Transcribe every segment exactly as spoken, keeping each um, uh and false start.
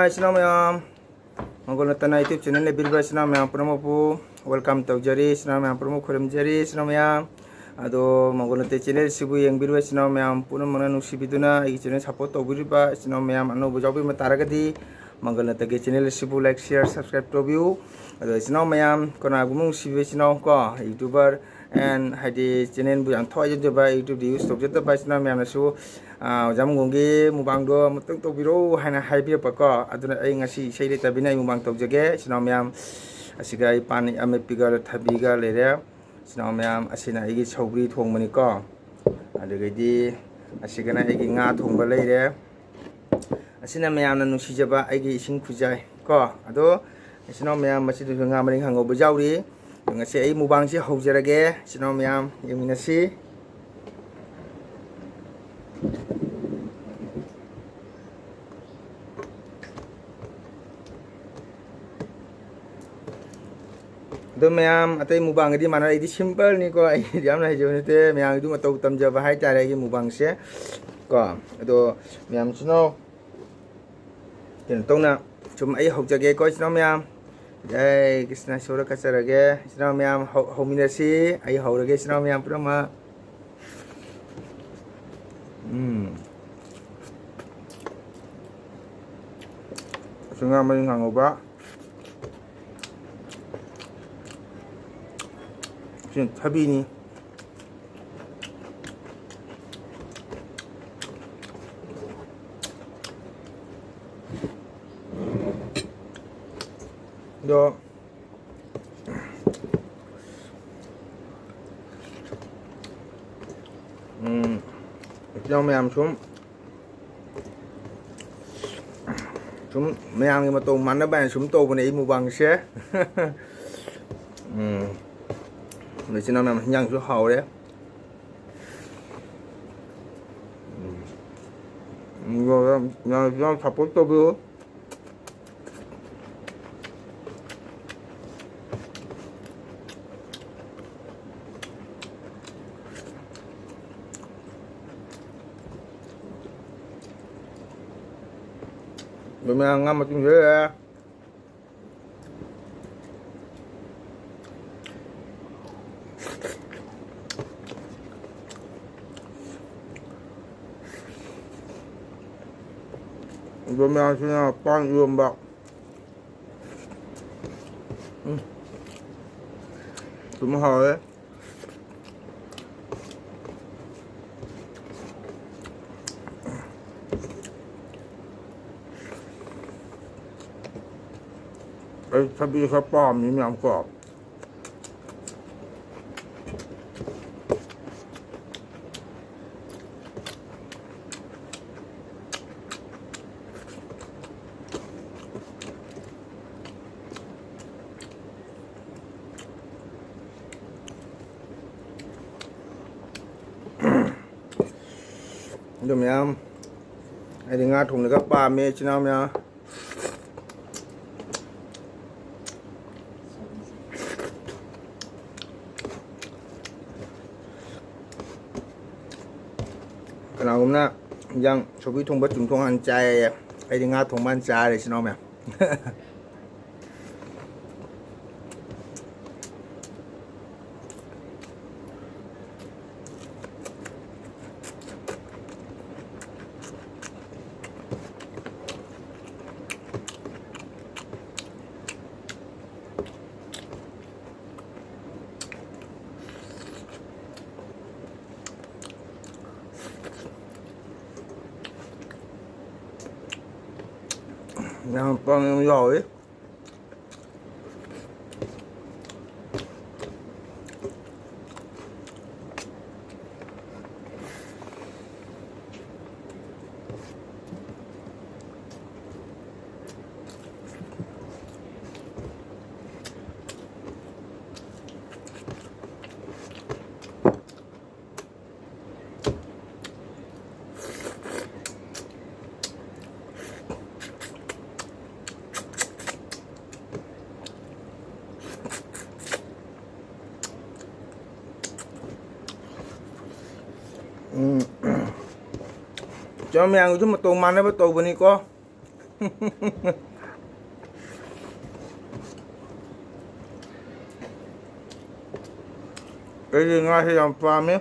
ꯏꯆꯤꯟ ꯏꯅꯥꯎ ꯃꯌꯥꯝ, ꯃꯪꯒꯣꯜ ꯅꯠꯇꯅ YouTube channel ꯂꯩꯕꯤꯔꯤꯕ ꯏꯆꯤꯟ ꯏꯅꯥꯎ ꯃꯌꯥꯝ ꯄꯨꯝꯅꯃꯛꯄꯨ welcome ꯇꯧꯖꯔꯤ꯫ ꯏꯆꯤꯟ ꯏꯅꯥꯎ ꯃꯌꯥꯝ ꯄꯨꯝꯅꯃꯛ ꯈꯨꯔꯨꯝꯖꯔꯤ꯫ ꯏꯆꯤꯟ ꯏꯅꯥꯎ ꯃꯌꯥꯝ, ꯑꯗꯣ ꯃꯪꯒꯣꯜ ꯅꯠꯇꯦ channel ꯁꯤꯕꯨ ꯌꯦꯡꯕꯤꯔꯤꯕ ꯏꯆꯤꯟ ꯏꯅꯥꯎ ꯃꯌꯥꯝ ꯄꯨꯝꯅꯃꯛꯅ ꯅꯨꯡꯁꯤꯕꯤꯗꯨꯅ ꯑꯩꯒꯤ channel support ꯇꯧꯕꯤꯔꯤꯕ ꯏꯆꯤꯟ ꯏꯅꯥꯎ ꯃꯌꯥꯝ ꯑꯅꯧꯕ ꯌꯥꯎꯕꯤꯕ ꯇꯥꯔꯒꯗꯤ ꯃꯪꯒꯣꯜ ꯅꯠꯇꯒꯤ channel ꯁꯤꯕꯨ like, share, subscribe ꯇꯧꯕꯤꯌꯨ꯫ ꯑꯗꯣ ꯏꯆꯤꯟ ꯏꯅꯥꯎ ꯃꯌꯥꯝ, ꯀꯅꯥꯒꯨꯝꯕ ꯅꯨꯡꯁꯤꯕꯤꯕ ꯏꯆꯤꯟ ꯏꯅꯥꯎ ꯀꯣ, YouTuber and ꯍꯥꯏꯗꯤ channelꯕꯨ ꯌꯥꯝ ꯊꯋꯥꯏ ꯌꯥꯎꯖꯕ, YouTube use ꯇꯧꯖꯗꯕ ꯏꯆꯤꯟ ꯏꯅꯥꯎ ꯃꯌꯥꯝꯅꯁꯨ ꯑꯥ, ꯑꯣꯖꯥ ꯃꯪꯒꯣꯜꯒꯤ ꯃꯨꯛꯕꯥꯡꯗꯣ ꯑꯃꯨꯛꯇꯪ ꯇꯧꯕꯤꯔꯛꯎ ꯍꯥꯏꯅ ꯍꯥꯏꯕꯤꯔꯛꯄꯀꯣ꯫ ꯑꯗꯨꯅ ꯑꯩ ꯉꯁꯤ ꯏꯁꯩ ꯂꯩꯇꯕꯅꯤꯅ ꯑꯩ ꯃꯨꯛꯕꯥꯡ ꯇꯧꯖꯒꯦ꯫ ꯏꯆꯤꯟ ꯏꯅꯥꯎ ꯃꯌꯥꯝ, ꯑꯁꯤꯒ ꯑꯩ ꯄꯥꯟ ꯑꯃꯦꯠꯄꯤꯒ ꯊꯕꯤꯒ ꯂꯩꯔꯦ꯫ ꯏꯆꯤꯟ ꯏꯅꯥꯎ ꯃꯌꯥꯝ, ꯑꯁꯤꯅ ꯑꯩꯒꯤ ꯁꯧꯒ꯭ꯔꯤ ꯊꯣꯡꯕꯅꯤꯀꯣ꯫ ꯑꯗꯨꯗꯒꯤꯗꯤ ꯑꯁꯤꯒꯅ ꯑꯩꯒꯤ ꯉꯥ ꯊꯣꯡꯕ ꯂꯩꯔꯦ꯫ ꯑꯁꯤꯅ ꯃꯌꯥꯝꯅ ꯅꯨꯡꯁꯤꯖꯕ ꯑꯩꯒꯤ ꯏꯁꯤꯡ ꯈꯨꯖꯥꯏ ꯀꯣ꯫ ꯑꯗꯣ ꯏꯆꯤꯟ ꯏꯅꯥꯎ ꯃꯌꯥꯝ, ꯃꯁꯤꯗꯁꯨ ꯉꯥ ꯃꯔꯤꯡ ꯉꯥꯉꯧꯕ ꯌꯥꯎꯔꯤ꯫ ꯑꯗꯣ ꯉꯁꯤ ꯑꯩ ꯃꯨꯛꯕꯥꯡꯁꯤ ꯍꯧꯖꯔꯒꯦ꯫ ꯏꯆꯤꯟ ꯏꯅꯥꯎ ꯃꯌꯥꯝ ꯌꯦꯡꯃꯤꯟꯅꯁꯤ꯫ ꯑꯗꯣ ꯃꯌꯥꯝ, ꯑꯇꯩ ꯃꯨꯛꯕꯥꯡꯒꯗꯤ ꯃꯥꯟꯅꯔꯦ꯫ ꯑꯩꯗꯤ simpleꯅꯤꯀꯣ, ꯑꯩꯗꯤ ꯌꯥꯝꯅ ꯍꯩꯖꯕ ꯅꯠꯇꯦ꯫ ꯃꯌꯥꯝꯒꯤꯗꯨ ꯃꯇꯧ ꯇꯝꯖꯕ ꯍꯥꯏꯇꯥꯔꯦ ꯑꯩꯒꯤ ꯃꯨꯛꯕꯥꯡꯁꯦ ꯀꯣ꯫ ꯑꯗꯣ ꯃꯌꯥꯝꯁꯤꯅ ꯀꯩꯅꯣ ꯇꯧꯅ ꯁꯨꯝ ꯑꯩ ꯍꯧꯖꯒꯦꯀꯣ, ꯏꯆꯤꯟ ꯏꯅꯥꯎ ꯃꯌꯥꯝ꯫ ꯖꯩ ꯀ꯭ꯔꯤꯁꯅ, ꯏꯁꯣꯔꯗ ꯀꯠꯆꯔꯒꯦ꯫ ꯏꯆꯤꯟ ꯏꯅꯥꯎ ꯃꯌꯥꯝ, ꯍꯧ-, ꯍꯧꯃꯤꯟꯅꯁꯤ꯫ ꯑꯩ ꯍꯧꯔꯒꯦ, ꯏꯆꯤꯟ ꯏꯅꯥꯎ ꯃꯌꯥꯝ ꯄꯨꯝꯅꯃꯛ꯫ ꯎꯝ꯫ ꯁꯤ ꯉꯥ ꯃꯔꯤꯡ ꯉꯥꯉꯧꯕ꯫ ꯁꯤ ꯊꯕꯤꯅꯤ꯫ ꯑꯗꯣ, ꯎꯝ, ꯏꯆꯤꯟ ꯏꯅꯥꯎ ꯃꯌꯥꯝ ꯁꯨꯝ ꯁꯨꯝ ꯃꯌꯥꯝꯒꯤ ꯃꯇꯧ ꯃꯥꯟꯅꯕ ꯍꯥꯏꯅ ꯁꯨꯝ ꯇꯧꯕꯅꯦ ꯑꯩ ꯃꯨꯛꯕꯥꯡꯁꯦ꯫ ꯎꯝ꯫ ꯑꯗꯣ ꯏꯆꯤꯟ ꯏꯅꯥꯎ ꯃꯌꯥꯝ, ꯍꯤꯟꯖꯥꯡꯁꯨ ꯍꯥꯎꯔꯦ꯫ ꯎꯝ꯫ ꯌꯥꯝ, ꯌꯥꯝ, ꯌꯥꯝ support ꯇꯧꯕꯤꯌꯨ꯫ ꯑꯗꯨ ꯃꯌꯥꯝ ꯉꯥ ꯃꯇꯨꯝ ꯂꯩꯔꯦ꯫ ꯑꯗꯨ ꯃꯌꯥꯝꯁꯤꯅ ꯄꯥꯟ ꯏꯔꯣꯝꯕ꯫ ꯎꯝ꯫ ꯑꯗꯨꯝ ꯍꯥꯎꯔꯦ꯫ ꯑꯩ ꯊꯕꯤ ꯈꯔ ꯄꯥꯝꯃꯤ ꯃꯌꯥꯝ ꯀꯣ꯫ ꯑꯗꯨ ꯃꯌꯥꯝ, ꯑꯩꯗꯤ ꯉꯥ ꯊꯣꯡꯕꯒ ꯄꯥꯝꯃꯦ, ꯏꯆꯤꯟ ꯏꯅꯥꯎ ꯃꯌꯥꯝ꯫ ꯀꯅꯥꯒꯨꯝꯕꯅ ꯏꯟꯖꯥꯡ ꯁꯧꯒ꯭ꯔꯤ ꯊꯣꯡꯕ ꯆꯨꯝꯊꯣꯡ ꯍꯥꯟꯅ ꯆꯥꯏꯌꯦ, ꯑꯩꯗꯤ ꯉꯥ ꯊꯣꯡꯕ ꯍꯥꯟꯅ ꯆꯥꯔꯦ, ꯏꯆꯤꯟ ꯏꯅꯥꯎ ꯃꯌꯥꯝ꯫ ꯌꯥꯝ ꯄꯪ ꯌꯥꯎꯋꯤ꯫ ꯎꯝ꯫ ꯆꯥ ꯃꯌꯥꯝꯒꯤꯁꯨ ꯃꯇꯧ ꯃꯥꯟꯅꯕ ꯇꯧꯕꯅꯤꯀꯣ꯫ ꯑꯩꯗꯤ ꯉꯥꯁꯦ ꯌꯥꯝ ꯄꯥꯝꯃꯦ꯫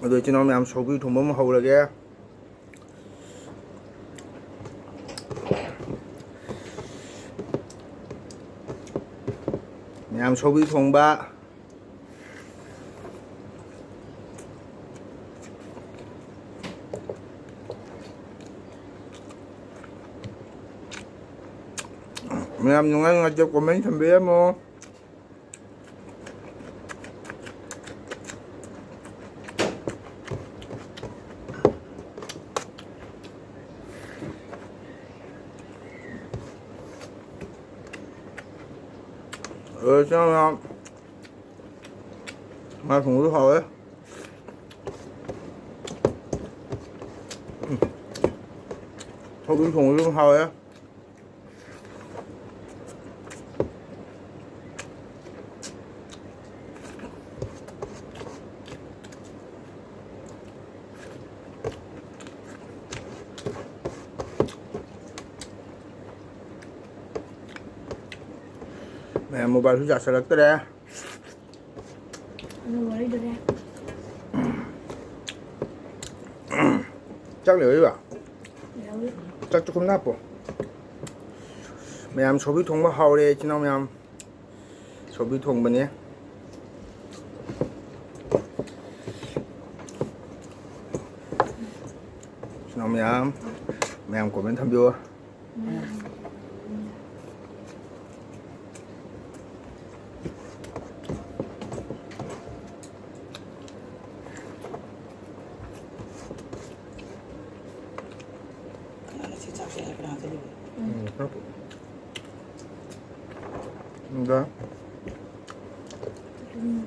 ꯑꯗꯣ ꯏꯆꯤꯟ ꯏꯅꯥꯎ ꯃꯌꯥꯝ, ꯁꯧꯒ꯭ꯔꯤ ꯊꯣꯡꯕ ꯑꯃ ꯍꯧꯔꯒꯦ꯫ ꯃꯌꯥꯝ, ꯁꯧꯒ꯭ꯔꯤ ꯊꯣꯡꯕ꯫ ꯃꯌꯥꯝ ꯅꯨꯡꯉꯥꯏ ꯅꯨꯡꯉꯥꯏꯇꯦ comment ꯊꯝꯕꯤꯔꯝꯃꯣ꯫ ꯑ, ꯆꯥꯎꯅ꯫ ꯉꯥ ꯊꯣꯡꯕꯁꯨ ꯍꯥꯎꯋꯦ꯫ ꯎꯝ꯫ ꯁꯧꯒ꯭ꯔꯤ ꯊꯣꯡꯕꯁꯨ ꯑꯗꯨꯝ ꯍꯥꯎꯋꯦ꯫ ꯃꯌꯥꯝ mobileꯁꯨ ꯌꯥꯁꯜꯂꯛꯇ꯭ꯔꯦ꯫ ꯑꯗꯨ ꯋꯥꯔꯤꯗꯨꯅꯦ꯫ ꯆꯥꯛ ꯂꯩꯍꯧꯔꯤꯕ? ꯂꯩꯍꯧꯔꯤ꯫ ꯆꯥꯛ ꯆꯥꯛꯈꯨꯝꯗ ꯍꯥꯞꯄꯣ꯫ ꯃꯌꯥꯝ ꯁꯧꯒ꯭ꯔꯤ ꯊꯣꯡꯕ ꯍꯥꯎꯔꯦ, ꯏꯆꯤꯟ ꯏꯅꯥꯎ ꯃꯌꯥꯝ꯫ ꯁꯧꯒ꯭ꯔꯤ ꯊꯣꯡꯕꯅꯦ꯫ ꯏꯆꯤꯟ ꯏꯅꯥꯎ ꯃꯌꯥꯝ, ꯃꯌꯥꯝ comment ꯊꯝꯕꯤꯌꯨ꯫ ꯀꯅꯥꯅ ꯁꯤ ꯆꯥꯛꯁꯦ ꯍꯥꯏꯔ ꯀꯅꯥ ꯆꯠꯂꯤꯕ? ꯎꯝ, ꯈꯔ ꯄꯨ-, ꯗ꯫ ꯎꯝ꯫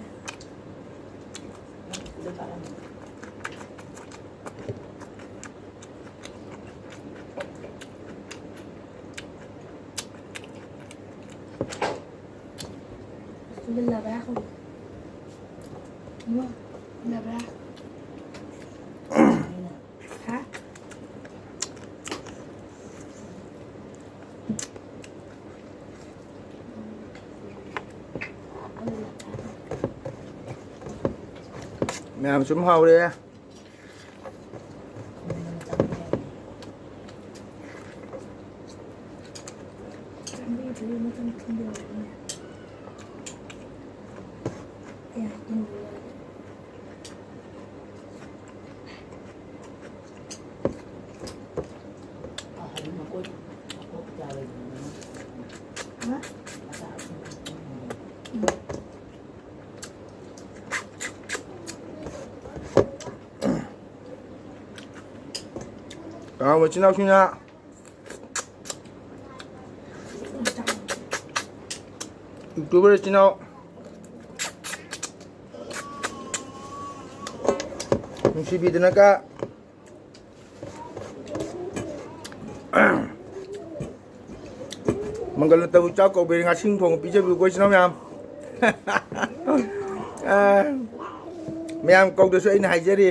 ꯌꯥꯕ꯭ꯔꯥ? ꯍꯥ? ꯃꯌꯥꯝ ꯁꯨꯝ ꯍꯥꯎꯔꯦ꯫ ꯀꯅꯥꯒꯨꯝꯕ ꯏꯆꯤꯟ ꯏꯅꯥꯎꯁꯤꯡꯅ YouTuber ꯏꯆꯤꯟ ꯏꯅꯥꯎ ꯅꯨꯡꯁꯤꯕꯤꯗꯅꯒ ꯃꯪꯒꯜꯅ ꯇꯧꯕ ꯆꯥꯛ ꯀꯧꯕꯤꯔꯦ, ꯉꯥꯁꯤꯡ ꯊꯣꯡꯕ ꯄꯤꯖꯕꯤꯌꯨꯀꯣ ꯏꯆꯤꯟ ꯏꯅꯥꯎ ꯃꯌꯥꯝ꯫ ꯑ, ꯃꯌꯥꯝ ꯀꯧꯗꯁꯨ ꯑꯩꯅ ꯍꯥꯏꯖꯔꯤ꯫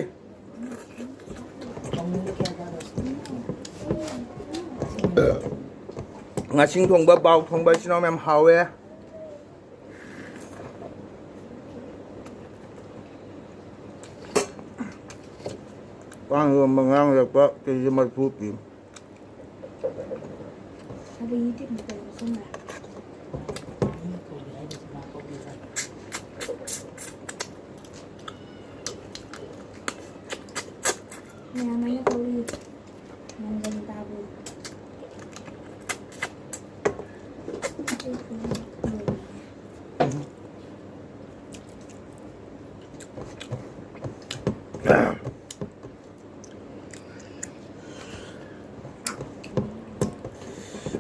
ꯉꯥꯁꯤꯡ ꯊꯣꯡꯕ, ꯕꯥꯎ ꯊꯣꯡꯕ ꯏꯆꯤꯟ ꯏꯅꯥꯎ ꯃꯌꯥꯝ ꯍꯥꯎꯋꯦ꯫ ꯄꯥꯟ ꯏꯔꯣꯟꯕ ꯉꯔꯥꯡ ꯂꯩꯔꯛꯄ ꯀꯦ ꯖꯤ ꯃꯔꯤꯐꯨ ꯄꯤ꯫ ꯃꯌꯥꯝ ꯑꯩꯅ ꯀꯧꯔꯤ꯫ ꯅꯪꯒꯅꯤ ꯇꯥꯕ꯭ꯔꯣ?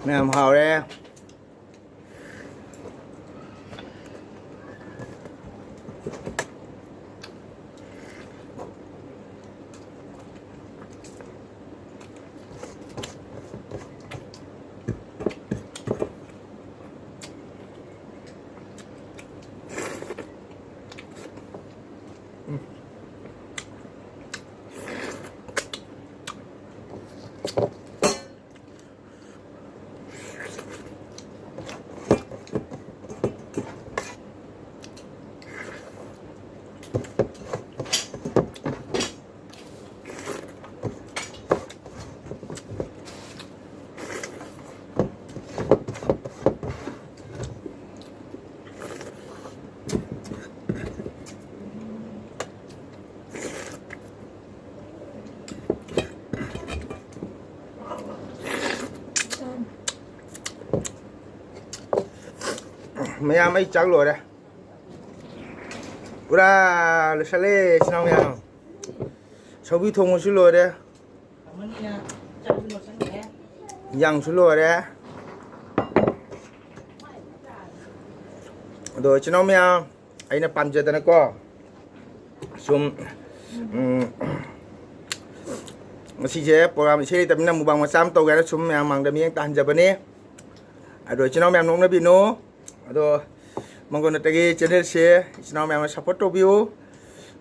ꯃꯌꯥꯝ ꯍꯥꯎꯔꯦ꯫ ꯃꯌꯥꯝ, ꯑꯩ ꯆꯥꯛ ꯂꯣꯏꯔꯦ꯫ ꯄꯨꯔꯥ ꯂꯣꯏꯁꯜꯂꯦ, ꯏꯆꯤꯟ ꯏꯅꯥꯎ ꯃꯌꯥꯝ꯫ ꯁꯧꯒ꯭ꯔꯤ ꯊꯣꯡꯕꯁꯨ ꯂꯣꯏꯔꯦ꯫ ꯌꯦꯟꯁꯥꯡꯁꯨ ꯂꯣꯏꯔꯦ꯫ ꯑꯗꯣ, ꯏꯆꯤꯟ ꯏꯅꯥꯎ ꯃꯌꯥꯝ, ꯑꯩꯅ ꯄꯥꯝꯖꯗꯅꯀꯣ, ꯁꯨꯝ, ꯎꯝ, ꯉꯁꯤꯁꯦ program ꯏꯁꯩ ꯂꯩꯇꯕꯅꯤꯅ mukbang ꯃꯆꯥ ꯑꯃ ꯇꯧꯒꯦ ꯍꯥꯏꯅ ꯁꯨꯝ ꯃꯌꯥꯝ ꯃꯥꯡꯗ ꯃꯤꯠꯌꯦꯡ ꯇꯥꯍꯟꯖꯕꯅꯦ꯫ ꯑꯗꯣ, ꯏꯆꯤꯟ ꯏꯅꯥꯎ ꯃꯌꯥꯝ ꯅꯣꯛꯅꯕꯤꯅꯨ꯫ ꯑꯗꯣ, ꯃꯪꯒꯣꯜ ꯅꯠꯇꯒꯤ channelꯁꯦ ꯏꯆꯤꯟ ꯏꯅꯥꯎ ꯃꯌꯥꯝꯅ support ꯇꯧꯕꯤꯌꯨ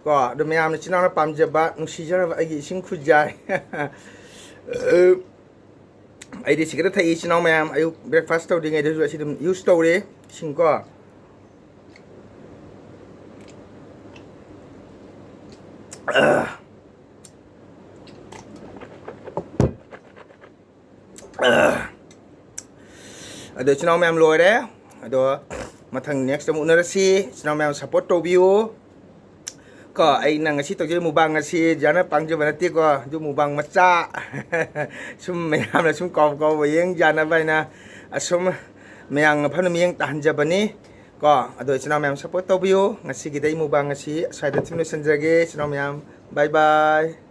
ꯀꯣ꯫ ꯑꯗꯣ, ꯃꯌꯥꯝꯅ ꯏꯆꯤꯟ ꯏꯅꯥꯎꯅ ꯄꯥꯝꯖꯕ, ꯅꯨꯡꯁꯤꯖꯔꯕ ꯑꯩꯒꯤ ꯏꯁꯤꯡ ꯈꯨꯖꯥꯏ꯫ ꯑꯩꯗꯤ ꯁꯤꯒꯗ ꯊꯛꯏ, ꯏꯆꯤꯟ ꯏꯅꯥꯎ ꯃꯌꯥꯝ꯫ ꯑꯌꯨꯛ breakfast ꯇꯧꯗ꯭ꯔꯤꯉꯩꯗꯁꯨ ꯑꯁꯤ ꯑꯗꯨꯝ use ꯇꯧꯔꯦ, ꯏꯁꯤꯡ ꯀꯣ꯫ ꯑꯗꯣ, ꯏꯆꯤꯟ ꯏꯅꯥꯎ ꯃꯌꯥꯝ, ꯂꯣꯏꯔꯦ꯫ ꯑꯗꯣ, ꯃꯊꯪ next ꯑꯃꯨꯛ ꯎꯅꯔꯁꯤ꯫ ꯏꯆꯤꯟ ꯏꯅꯥꯎ ꯃꯌꯥꯝ support ꯇꯧꯕꯤꯌꯨ ꯀꯣ꯫ ꯑꯩꯅ ꯉꯁꯤ ꯇꯧꯖꯔꯤꯕ mukbang ꯑꯁꯤ ꯖꯤꯌꯥꯅ ꯄꯥꯡꯖꯕ ꯅꯠꯇꯦꯀꯣ, ꯑꯗꯨ mukbang ꯃꯆꯥ꯫ ꯁꯨꯝ ꯃꯌꯥꯝꯅ ꯁꯨꯝ ꯀꯥꯎ ꯀꯥꯎꯕ ꯌꯦꯡ ꯌꯥꯅꯕ ꯍꯥꯏꯅ ꯑꯁꯨꯝ ꯃꯌꯥꯝꯅ ꯐꯅ ꯃꯤꯠꯌꯦꯡ ꯇꯥꯍꯟꯖꯕꯅꯤ ꯀꯣ꯫ ꯑꯗꯣ, ꯏꯆꯤꯟ ꯏꯅꯥꯎ ꯃꯌꯥꯝ support ꯇꯧꯕꯤꯌꯨ꯫ ꯉꯁꯤꯒꯤꯗꯤ ꯑꯩ mukbang ꯑꯁꯤ ꯑꯁ꯭ꯋꯥꯏꯗ ꯑꯗꯨꯝ ꯂꯣꯏꯁꯤꯟꯖꯔꯒꯦ, ꯏꯆꯤꯟ ꯏꯅꯥꯎ ꯃꯌꯥꯝ꯫ Bye bye꯫